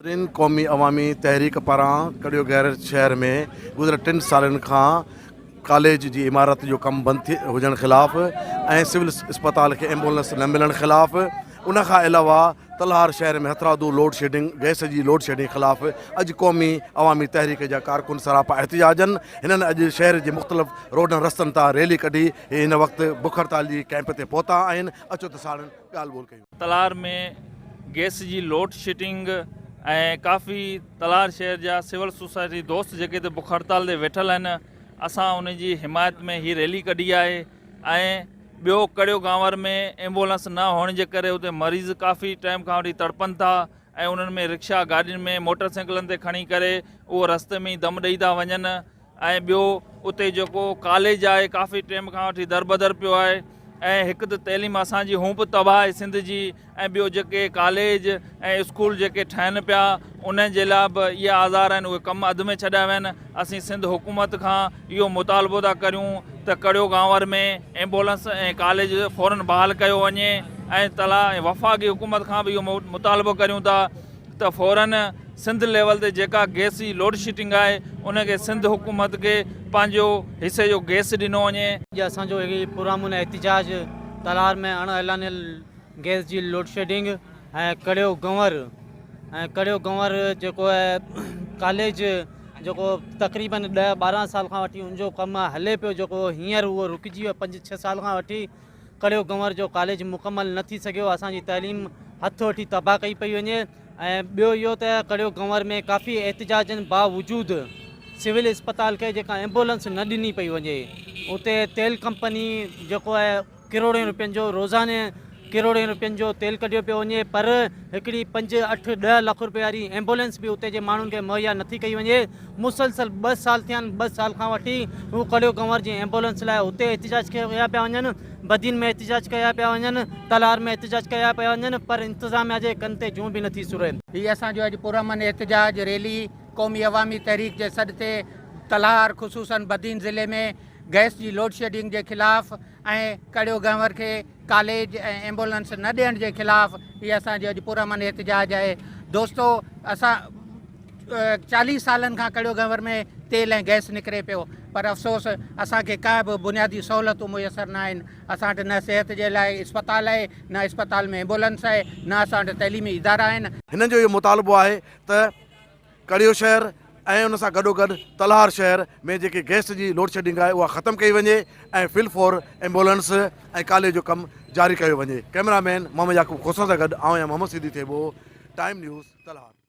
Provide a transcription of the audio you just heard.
ٽن قومي عوامي تحريڪ پاران ڪڙيو گهر شهر ۾ گذريل ٽن سالن کان ڪاليج جي عمارت جو ڪم بند ٿي هجڻ خلاف ۽ سول اسپتال کي ايمبولنس نه ملڻ خلاف ان کان علاوه تلهار شهر ۾ هٿرادو لوڊ شيڊنگ گئس جي لوڊ شيڊنگ خلاف اڄ قومي عوامي تحريڪ جا ڪارڪن سراپا احتجاجن هنن اڄ شهر جي مختلف روڊن رستن تان ريلي ڪڍي هي هن وقت بک هڙتال جي ڪئمپ تي پهتا آهن اچو ته ساڻن ڳالهه ٻولهه ڪيون. تلهار ۾ گئس جي لوڊ شيڊنگ ۽ ڪافي تلهار شهر جا سول سوسائٽي دوست جيڪي هتي بک هڙتال تي ويٺل آهن اسان ان جي حمايت ۾ هي ريلي ڪڍي آهي ۽ ٻيو ڪڙيو گانور ۾ ايمبولنس نه هئڻ جي ڪري اتي مريض ڪافي ٽائيم کان وٺي تڙپن ٿا ۽ انهن ۾ رڪشا گاڏين ۾ موٽر سائيڪلن تي کڻي ڪري اهو رستي ۾ ئي دم ڏئي ٿا وڃن ۽ ٻيو اتي جيڪو ڪاليج آهي ڪافي ٽيم کان وٺي دربدر پيو آهي ۽ هڪ ته تعليم اسان جي هون به تباهه آهي سنڌ جي ۽ ٻيو جيڪي ڪاليج ۽ اسڪول جيڪي ٺهن پيا انهن جي لاء به اهي آزار آهن اهي ڪم اڌ ۾ ڇڏيا ويا آهن اسين سنڌ حڪومت کان اهو مطالبو ٿا ڪريون ته ڪڙيو گانور ۾ ايمبولنس ۽ ڪاليج فورن بحال ڪيو وڃي ۽ تلا ۽ وفاقي حڪومت کان به اهو مطالبو ڪريون ٿا ته فورن سنڌ ليول تي جيڪا گئس جي لوڊشيڊنگ آهي ان کي سنڌ حڪومت کي پنهنجو حصي جو گئس ڏنو وڃي. اڄ اسان جو هي پرامن احتجاج تلهار ۾ اڻ اعلانيل گئس جي load shedding ۽ Karyo Gunvor ۽ Karyo Gunvor جيڪو آهي ڪاليج جيڪو تقريبن ڏهه 12 سال کان وٺي ان جو ڪم هلي پيو جيڪو هينئر اهو رڪجي ويو پنج ڇهه سال کان وٺي ڪڙيو گنور جو ڪاليج مڪمل نه ٿي سگهيو اسان جي تعليم هٿ وٺي تباهه ڪئي پئي وڃي ۽ ٻيو اهو ته ڪڙيو گنور ۾ ڪافي احتجاجن باوجود سول اسپتال کي جيڪا ايمبولنس نه ڏني پئي وڃي اتي تيل ڪمپني جيڪو آهي ڪروڙين روپين جو روزاني ڪروڙين روپين جو تيل ڪڍيو پيو وڃي پر هڪڙي پنج اٺ ڏهه لک روپيه واري ايمبولنس به اتي جي ماڻهن کي مهيا نٿي ڪئي وڃي مسلسل ٻه سال ٿيا آهن، ٻه سال کان وٺي هو ڪڙيو ڪنور جي ايمبولنس لاء اتي احتجاج ڪيا پيا وڃن، بدين ۾ احتجاج ڪيا پيا وڃن، تلهار ۾ احتجاج ڪيا پيا وڃن پر انتظاميا جي ڪن تي جون به نٿي سري. هي اسان جو اڄ پرامن احتجاج ريلي قومي عوامي تحريڪ جي سڏ تي تلهار خصوصن بدين ضلعي ۾ گئس جي لوڊشيڊنگ جي خلاف ۽ ڪڙيو گهنور کي ڪاليج ۽ ايمبولنس نه ڏيڻ جي خلاف هي اسان جو اڄ پرامن احتجاج آهي دوستو اسان 40 سالن کان ڪڙيو گهنور ۾ تيل ۽ گئس نڪري پيو پر افسوس اسان کي ڪا به بنيادي سهولتون ميسر نه آهن اسان وٽ نه صحت جي لاء اسپتال آهي نه اسپتال ۾ ايمبولنس آهي نه اسان وٽ تعليمي ادارا آهن. هنن جو اهو مطالبو آهي ته ڪڙيو شهر ۽ ان سان گڏوگڏ تلهار شهر ۾ جيڪي گئس جي لوڊشيڊنگ آهي اها ختم ڪئي وڃي ۽ في الفور ايمبولنس ۽ ڪاليج جو ڪم جاري ڪيو وڃي ڪئميرا مين محمد يعقوب کوسا سان گڏ آئون آهيان محمد سيدي ٿيٻو ٽائيم نيوز تلهار.